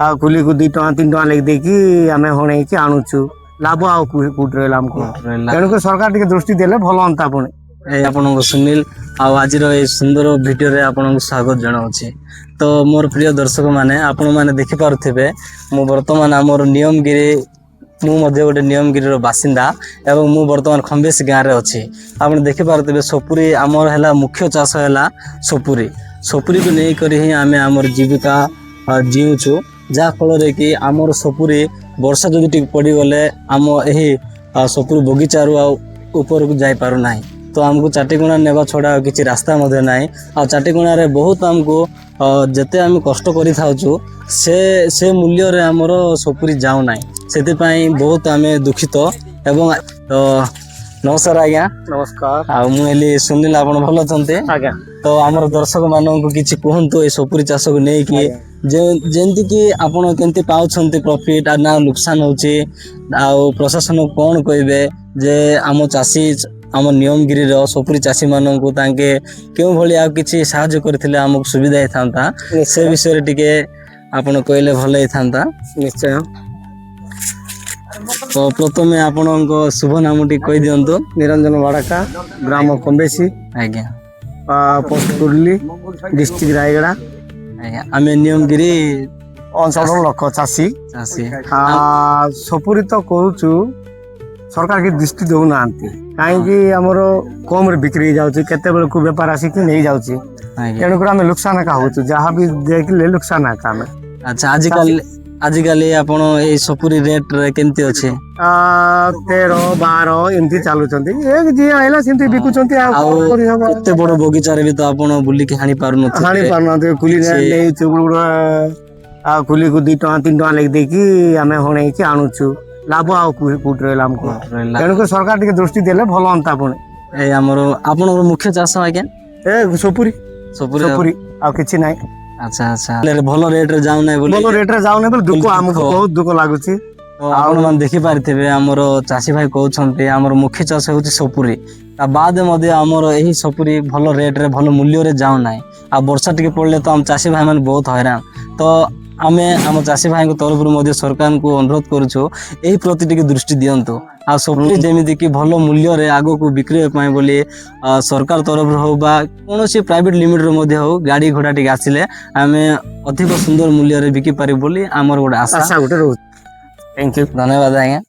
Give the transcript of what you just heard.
ଆଉ କୁଲିକୁ 2 ଟଙ୍କା 3 ଟଙ୍କା ଲେଖି ଦେଇକି ଆମେ ହଣେଇକି ଆଣୁଛୁ। ଲାଭ ଆଉ କୋଉଠି ରହିଲା ଆମକୁ? ରହିଲା। ତେଣୁକରି ସରକାର ଟିକେ ଦୃଷ୍ଟି ଦେଲେ ଭଲ ହୁଅନ୍ତା ପୁଣି। ଏଇ ଆପଣଙ୍କ ସୁନୀଲ, ଆଉ ଆଜିର ଏଇ ସୁନ୍ଦର ଭିଡ଼ିଓରେ ଆପଣଙ୍କୁ ସ୍ୱାଗତ ଜଣାଉଛି। ତ ମୋର ପ୍ରିୟ ଦର୍ଶକ ମାନେ, ଆପଣମାନେ ଦେଖିପାରୁଥିବେ, ମୁଁ ବର୍ତ୍ତମାନ ଆମର ନିୟମଗିରି, ମୁଁ ମଧ୍ୟ ଗୋଟେ ନିୟମଗିରିର ବାସିନ୍ଦା ଏବଂ ମୁଁ ବର୍ତ୍ତମାନ ଖମ୍ବେସି ଗାଁରେ ଅଛି। ଆପଣ ଦେଖିପାରୁଥିବେ, ସପୁରୀ ଆମର ହେଲା ମୁଖ୍ୟ ଚାଷ ହେଲା ସପୁରୀ। ସପୁରୀକୁ ନେଇକରି ହିଁ ଆମେ ଆମର ଜୀବିକା ଜିଉଁଛୁ, ଯାହାଫଳରେ କି ଆମର ସପୁରୀ ବର୍ଷା ଯଦି ଟିକେ ପଡ଼ିଗଲେ ଆମ ଏହି ସପୁରୀ ବଗିଚାରୁ ଆଉ ଉପରକୁ ଯାଇପାରୁନାହିଁ। ତ ଆମକୁ ଚାଟିକୁଣା ନେବା ଛଡ଼ା ଆଉ କିଛି ରାସ୍ତା ମଧ୍ୟ ନାହିଁ। ଆଉ ଚାଟିକୁଣାରେ ବହୁତ ଆମକୁ ଯେତେ ଆମେ କଷ୍ଟ କରିଥାଉଛୁ, ସେ ସେ ମୂଲ୍ୟରେ ଆମର ସପୁରୀ ଯାଉନାହିଁ। ସେଥିପାଇଁ ବହୁତ ଆମେ ଦୁଃଖିତ। ଏବଂ ତ ନମସ୍କାର ଆଜ୍ଞା। ନମସ୍କାର। ଆଉ ମୁଁ ହେଲି ସୁନୀଲ। ଆପଣ ଭଲ ଅଛନ୍ତି? ଆଜ୍ଞା। ତ ଆମର ଦର୍ଶକ ମାନଙ୍କୁ କିଛି କୁହନ୍ତୁ ଏ ସପୁରୀ ଚାଷକୁ ନେଇକି, ଯେ ଯେମିତିକି ଆପଣ କେମିତି ପାଉଛନ୍ତି ପ୍ରଫିଟ୍ ଆଉ ନା ନୁକସାନ ହେଉଛି, ଆଉ ପ୍ରଶାସନକୁ କ'ଣ କହିବେ ଯେ ଆମ ଚାଷୀ, ଆମ ନିୟମଗିରିର ସପୁରୀ ଚାଷୀମାନଙ୍କୁ ତାଙ୍କେ କେଉଁ ଭଳି ଆଉ କିଛି ସାହାଯ୍ୟ କରିଥିଲେ ଆମକୁ ସୁବିଧା ହେଇଥାନ୍ତା, ସେ ବିଷୟରେ ଟିକେ ଆପଣ କହିଲେ ଭଲ ହେଇଥାନ୍ତା। ନିଶ୍ଚୟ। ତ ପ୍ରଥମେ ଆପଣଙ୍କ ଶୁଭ ନାମ ଟିକେ କହିଦିଅନ୍ତୁ। ନିରଞ୍ଜନ ବାଡ଼କା, ଗ୍ରାମ କମ୍ବେସି, ପୋଷ୍ଟ କୁର୍ଲି, ଡିଷ୍ଟ୍ରିକ୍ଟ ରାୟଗଡ଼ା। ଆଜ୍ଞା, ଆମେ ନିୟମଗିରି ଅଞ୍ଚଳର ଲୋକ, ଚାଷୀ। ଚାଷୀ। ସପୁରୀ ତ କରୁଛୁ, ସରକାର କିଛି ଦୃଷ୍ଟି ଦଉନାହାନ୍ତି। କାହିଁକି ଆମର କମରେ ବିକ୍ରି ହେଇଯାଉଛି, କେତେବେଳକୁ ବେପାର ଆସିକି ନେଇଯାଉଛି। ତେଣୁକରି ଆମେ ଲୁକସାନ ଏକା ହଉଛୁ। ଯାହା ବି ଦେଖିଲେ ଲୁକସାନ ଏକା ଆମେ। ଆଚ୍ଛା, ଆଜିକାଲି ଆପଣ ଏଇ ସପୁରୀ ରେଟ୍ କେମିତି ଅଛି? 13 12 ଏମିତି ଚାଲୁଛନ୍ତି। ଏ ଯିଏ ଆଇଲା ସେମିତି ବିକୁଛନ୍ତି, ଆଉ ଆଉ କଣ କରିହବ? ଏତେ ବଡ ବଗିଚାରେ ବି ତ ଆପଣ ବୁଲିକି ହାଣି ପାରୁନଥିବେ। ହାଣି ପାରୁନାହାନ୍ତି କୁଲି। ନେଇଛୁ, ଆଉ କୁଲିକୁ 2 ଟଙ୍କା 3 ଟଙ୍କା ଲେଖି ଦେଇକି ଆମେ ହଣେଇକି ଆଣୁଛୁ। ଲାଭ ଆଉ କୋଉଠି ରହିଲା ଆମକୁ? ରହିଲା। ତେଣୁକରି ସରକାର ଟିକେ ଦୃଷ୍ଟି ଦେଲେ ଭଲ ହୁଅନ୍ତା ପୁଣି। ଏଇ ଆମର ଆପଣଙ୍କର ମୁଖ୍ୟ ଚାଷ ଆଜ୍ଞା? ଏ ସପୁରୀ। ସପୁରୀ। ସପୁରୀ, ଆଉ କିଛି ନାହିଁ। ଆଚ୍ଛା, ହେଲେ ଭଲ ରେଟ୍ ରେ ଯାଉନାହିଁ ବୋଲି ଭଲ ରେଟ୍ ରେ ଯାଉନି ବୋଲି ଦୁଃଖ। ଦୁଃଖ। ଆମକୁ ବହୁତ ଦୁଃଖ ଲାଗୁଛି। ତ ଆପଣ ମାନେ ଦେଖିପାରିଥିବେ, ଆମର ଚାଷୀ ଭାଇ କହୁଛନ୍ତି, ଆମର ମୁଖ୍ୟ ଚାଷ ହେଉଛି ସପୁରୀ। ତା ବାଦ ମଧ୍ୟ ଆମର ଏହି ସପୁରୀ ଭଲ ରେଟ୍ ରେ, ଭଲ ମୂଲ୍ୟରେ ଯାଉନାହିଁ। ଆଉ ବର୍ଷା ଟିକେ ପଡ଼ିଲେ ତ ଆମ ଚାଷୀ ଭାଇ ମାନେ ବହୁତ ହଇରାଣ। ତ ଆମେ ଆମ ଚାଷୀ ଭାଇଙ୍କ ତରଫରୁ ମଧ୍ୟ ସରକାରଙ୍କୁ ଅନୁରୋଧ କରୁଛୁ, ଏହି ପ୍ରତି ଟିକେ ଦୃଷ୍ଟି ଦିଅନ୍ତୁ ଆଉ ସପୁରୀ ଯେମିତିକି ଭଲ ମୂଲ୍ୟରେ ଆଗକୁ ବିକ୍ରୟ ପାଇଁ ବୋଲି ସରକାର ତରଫରୁ ହଉ ବା କୌଣସି ପ୍ରାଇଭେଟ ଲିମିଟେଡର ମଧ୍ୟ ହଉ, ଗାଡ଼ି ଘୋଡ଼ା ଟିକେ ଆସିଲେ ଆମେ ଅଧିକ ସୁନ୍ଦର ମୂଲ୍ୟରେ ବିକି ପାରିବୁ ବୋଲି ଆମର ଗୋଟେ ଆଶା। ଆଶା ଗୋଟେ ରହୁଛି। Thank you. ଧନ୍ୟବାଦ ଆଜ୍ଞା।